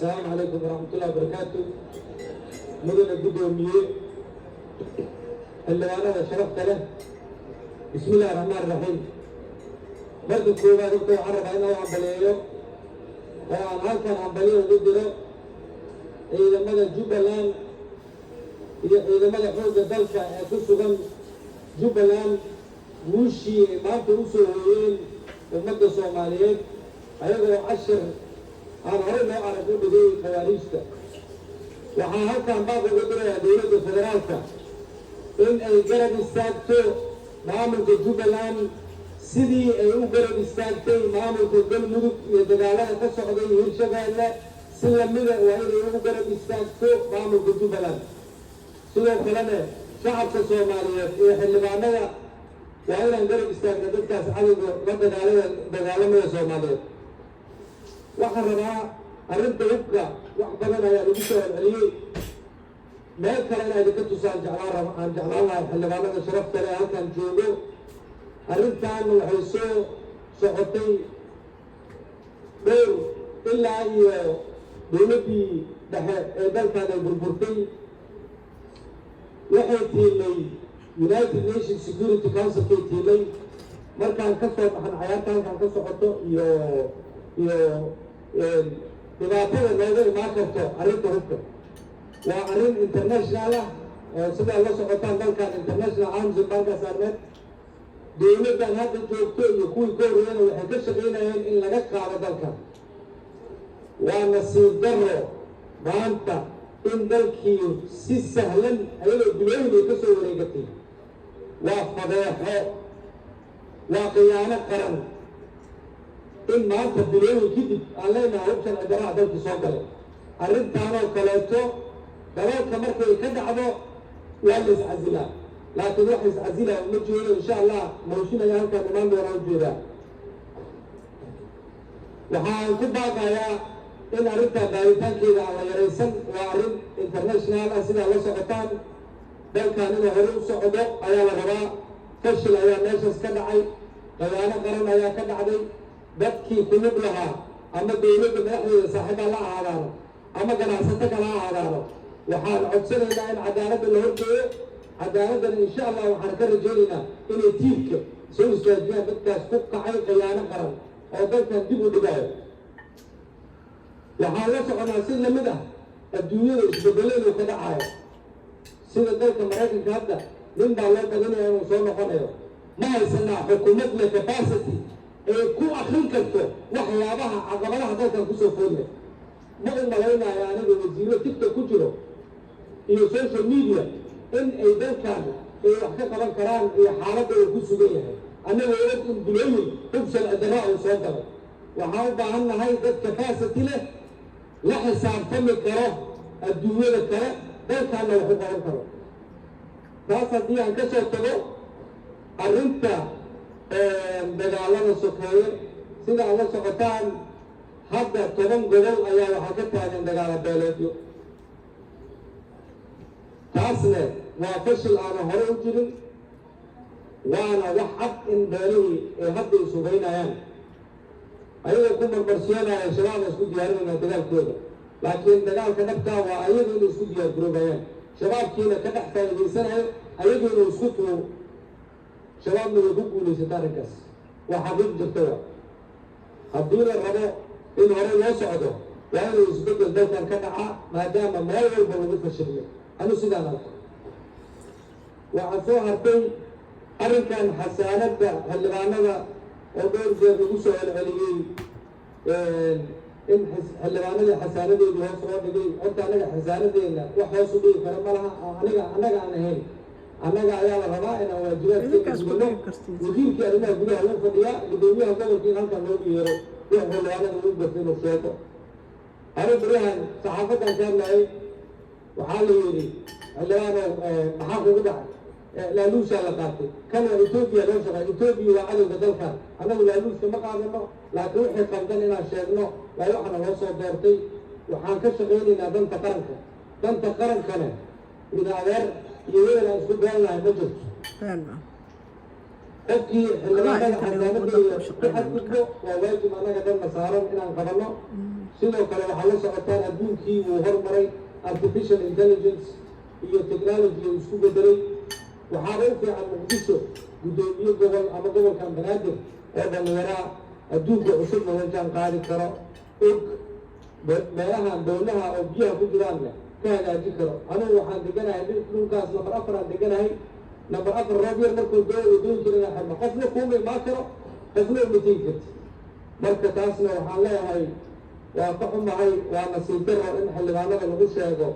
Asalaamu calaykum waraxmatullahi wabarakaatu. Mudane guddoomiye, xildhibaanada sharafta leh, bismi illahi raxmaan raxiim. Marka koowaad, horta waxaan rabaa inaan u hambaliyeeyo oo aan halkan hambaliyo ugu diro ciidamada Jubbaland iyo ciidamada xoogga dalka ee ku sugan Jubbaland, guushii ay maanta u soo hooyeen ummadda Soomaaliyeed, ayagoo cashir aan horey loo arag u dhigay khawaariijta. Waxaan halkan baaq ugu dirayaa dowladda federaalka in ay garab istaagto maamulka Jubbaland sidii ay u garab istaagtay maamulka Galmudug iyo dagaalada ka socday Hirshabeelle. Si lamida waa inay ugu garab istaagto maamulka Jubbaland. Sidoo kalena shacabka Soomaaliyeed iyo xildhibaanada waa inaan garab istaagno dadkaas cadowga la dagaalamada Soomaaliyeed. Waxaan rabaa arrinta hubka, wax badan ayaa lagu soo celceliyey, meel kale inaa idinka tusaan jeclaan raba, aan jeclaan lahay xildhibaanada sharafta leh halkan joogo. Arrintan waxay soo socotay dhowr ilaa iyo dowladdii dhexe ee dalkan ay burburtay. Waxay tiilay United Nations Security Councilkay tiilay. Markaan ka soo baxan cayaarta halkaan ka socoto iyo dhibaatada nooga imaan karto arrinta hubka, waa arrin international ah oo sidaa la socotaan dalkan international arms embargo saarneed. Dowladdan hadda joogto iyo kuwii ka horreeyana waxay ka shaqaynayeen in laga qaado dalkan. Waa nasiib darro maanta in dalkii si sahlan, ayadoo bilooyin ay ka soo wareegatay. Waa fadeexo, waa khiyaano qaran in maanta bilooyin kadib aan leenahay hub sharci darraa dalkii soo galay. Arrintaanoo kaleeto dalalka markay ka dhacdo waa la iscasilaa, laakiin wax iscasilaa uma jeedo. Insha Allah mooshin ayaa halkaan imaan doonaa ujeedaa. Waxaan ku baaqayaa in arrintaa baaritaankeeda aan la yaraysan. Waa arrin international ah. Sidaa la socotaan, dalkan inuu hore u socdo ayaa la rabaa. Fashil ayaa meeshaas ka dhacay, khiyaano qaran ayaa ka dhacday. Dadkii ku lug lahaa, ama dowladda madaxdeeda saaxiibaa la ahaadaano ama ganacsato kala ha ahaadaano, waxaan codsanaynaa in cadaaladda la horgeeyo. Cadaaladana insha Allah waxaan ka rajaynaynaa inay tiirka soo istaajiyaan dadkaas ku kacay khiyaano qaran oo dalkan dib u dhigayo. Waxaan la soconaa si lamid ah adduunyada isbedelaynu ka dhacayo, sida dalka Maraykanka hadda nin baa loo badinaya inuu soo noqonayo. Ma haysanaa xukuumad leh capacity ay ku akrin karto waxyaabaha caqabadaha dalkan kusoo foodleh? Ma u malaynayo aniga wasiiro TikTok ku jiro iyo social media in ay dalkan ay wax ka qaban karaan iyo xaaladda uu ku sugan yahay, annagoo og in bilooyin hub sharci darra uu soo galay. Waxaan u baahan nahay dad capacity leh, la xisaabtami karo adduunyada kale, dalkaanna wax u qaban karo. Taas haddii aan ka soo tago, arrinta dagaalada sokeeye, sida aad la socotaan, hadda 10 gobol ayaa waxaa ka taagan dagaalo beeleedyo. Taasne waa fashil aana hore u jirin, waana wax cad in beelihii ay hadda isugaynayaan, ayagoo ku marmarsiyanaya Shabaab isku diyaarinayna dagaalkooda. Laakiin dagaalka dhabtaa waa ayagu inay isku diyaar garoobayaan, Shabaabkiina ka dhex faa'iidaysanayo, ayagu inuu isku tuuro. Shabaabna way ku guulaysata arrinkaas, waa xaqiiq jirta. Wa haddii la rabo in hore loo socdo, waa inuu isbeddel dalkan ka dhacaa, maadaama meel walba lagu fashilmay. Anu sidaan arko. Waxaa soo hartay arrinkan xasaanadda xildhibaanada oo dhowr jeer lagu soo celceliyey in xildhibaanadii xasaanadeedii hoos loo dhigay. Horta annaga xasaanadeenna wax hoos u dhigi kara ma laha oo aniga annaga aan ahayn. Annaga ayaa la rabaa inaan waajibaadkeena Idinkaas ku gudano. dhigi kartiin. Wasiirkii arrimaha gudaha wuu fadhiyaa. Guddoomiyaha gobolka in halkan loogu yeero, wax xildhibaanada ugu garta inuu sheego. Anu baryahan saxaafadan ka hadlayay, waxaa la yidhi: "Xildhibaanow, maxaa kugu dhacay? Laaluushaa la qaatay." Kan waa Etoobiya loo shaqeey. Etoobiya waa cadowga dalkan. Annagu laaluuska ma qaadano, laakiin wixii qaldan inaan sheegno waa waxaana loo soo doortay. Waxaan ka shaqaynaynaa danta qaranka. Danta qarankana ina adeer iyo weel aan isku been lahay ma jirto. Been ma. Qofkii xildhibaanada Wallahi, intani xasaanadooda waddanka u ku shaqeynaya. xadgudbo, waa waajib annaga dhanna saaran inaan qabanno. Sidoo kale waxaa la socotaan adduunkii wuu hormaray, artificial intelligence iyo technology uu isku bedelay. Waxaaba u fiican Muqdisho guddoomiye gobol ama gobolkan Banaadir oo dhallinyaraa, adduunka cusubna la jaan qaadi karo, og meelahan dowlaha oo biyaha ku jiraanna ka hagaajin karo. Anugu waxaan deganahay dhulkaas Number 4 aan deganahay. Number 4 roob yar markuu doo, wadooyinka inaa xirno, qofna kuuma imaan karo, qofna uma tegi karti. Marka taasna waxaan leeyahay waa ka xumahay, waa nasiib daro in xildhibaanada lagu sheego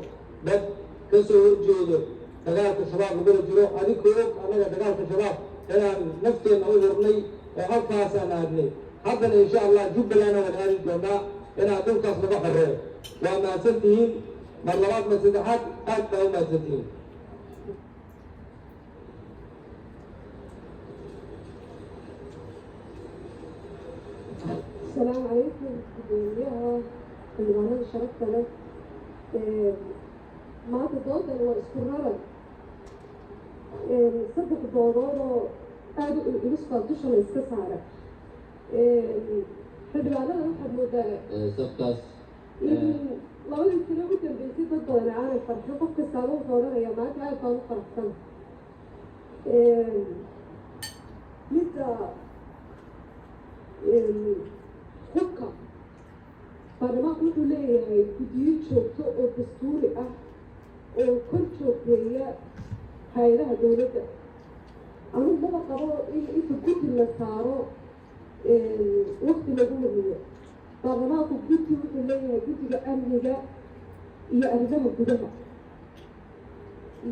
dad ka soo horjeedo dagaalka Shabaab lagula jiro. Adinkoo og annaga dagaalka Shabaab inaan nafteenna u hurnay oo halkaasaan aadnay, haddana insha Allah Jubbaland waan aadi doonaa inaan dhulkaas laga xoreeyo. Waa mahadsan tihiin mar labaad, mar saddexaad, aad baa u mahadsan tihiin. Asalaamu calaykum, gudoomiyaha, xildhibaanada sharafta leh. Maanta doodan waa isku raran, saddex doodood oo aada u culus baa dusha la iska saara xildhibaanada. Waxaad moodaa safkaas in 2dii sano u dambeysay dad badan aanay farxin. Qof kastaaba wuxuu odhanayaa maanta aad baan u faraxsan. Midda hubka, baarlamaanku wuxuu leeyahay guddiyo joogto oo dastuuri ah oo kor joogteeya hay-adaha dowladda. Anugu maba qabo in inta guddi la saaro wakti lagu lumiyo. Baarlamaanku guddi wuxuu leeyahay, guddiga amniga iyo arrimaha gudaha.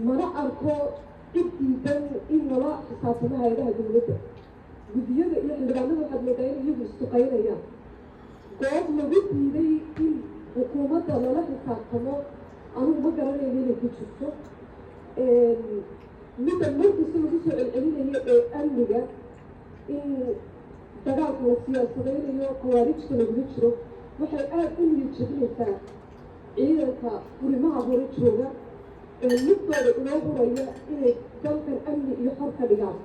Mana arko cid diidan in lala xisaabtamo hay-adaha dowladda. Guddiyada iyo xildhibaanada waxaad moodaa in iyagu isduqaynayaan. Goob lagu diiday in xukuumadda lala xisaabtamo anugu ma garanayo inay ku jirto. Midda markasta lagu soo celcelinayo ee amniga, in dagaalka la siyaasadaynayo, khawaarijta lagula jiro, waxay aada u niyad jebinaysaa ciidanka furimaha hore jooga ee naftooda inoo huraya inay dalkan amni iyo xor ka dhigaan.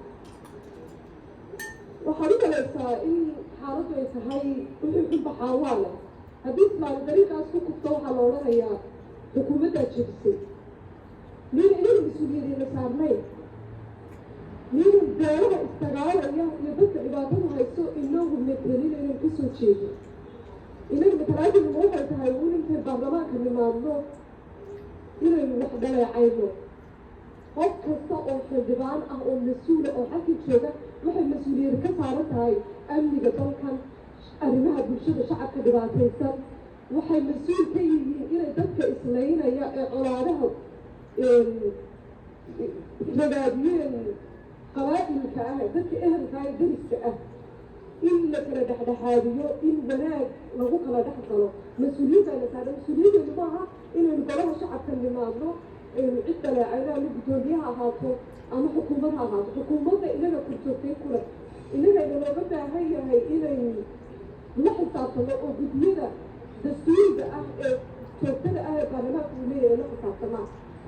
Waxaad u malaysaa in xaaladdu ay tahay wixii xunba xaawaa leh. Haddii islaali dariiqaas ku kufto, waxaa la odhanayaa xukuumaddaa jebisay. Miyna inaga mas-uuliyadiina saarnayn? Miyna beelaha isdagaalaya iyo dadka dhibaatadu hayso inagu metelin inaynu kasoo jeedo? Inaga matalaadinu ma waxay tahay un intay baarlamaanka nimaadno inaynu wax dhaleecayno? Qof kasta oo xildhibaan ah oo mas-uula oo xalka jooga waxay mas-uuliyad ka saaran tahay amniga dalkan, arrimaha bulshada, shacabka dhibaataysan. Waxay mas-uul ka yihiin inay dadka islaynaya ee colaadaha ragaadiyeen, qabaa'ilka ah, dadka ehelka ah ee dariska ah, in la kala dhexdhexaadiyo, in wanaag lagu kala dhex galo. Mas-uuliyaddaana saaran. Mas-uuliyaddeedu maaha inaynu golaha shacabka nimaadno aynu cid dhaleecayno, ama guddoomiye ha ahaato ama xukuumad ha ahaato. Xukuumadda inaga korjoogtay kule, inaga inalooga baahan yahay inaynu la xisaabtano oo guddiyada dastuuriga ah ee joogtada ah ee baarlamaanka uu leeyahay la xisaabtamaa.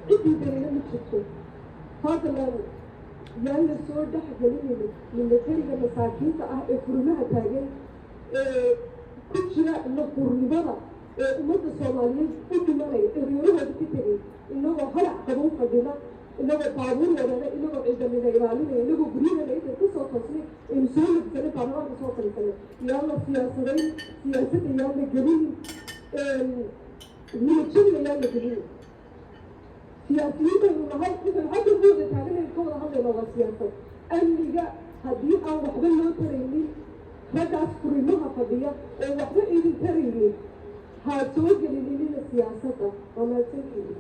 Ciddii danina ma jirto. Fadlan yaan la soo dhex gelinayno militariga masaakiinta ah ee furimaha taagan, ee ku jira nafurnimada, ee ummadda Soomaaliyeed u dhimanaya, ee reerahooda ka tegay, inagoo halac qabow fadhina, inagoo baabuur wadana, inagoo ciidamina ilaalinaya, inagoo guryahana intay kasoo toosnay aynu soo labsanay baarlamaanka soo fadhiisanay. Yaan la siyaasadayn siyaasadda, yaan la gelin niyadjabina, yaan la gelin. Siyaasiyiin baynu nahay, intaan xagga ugu wada taaganaynu ka wada hadlayna waa siyaasad. Amniga haddii aan waxba loo taraynin, raggaas furimaha fadhiya oo waxba idin taraynin, ha soo gelinina siyaasadda. Waa mahadsantihiin.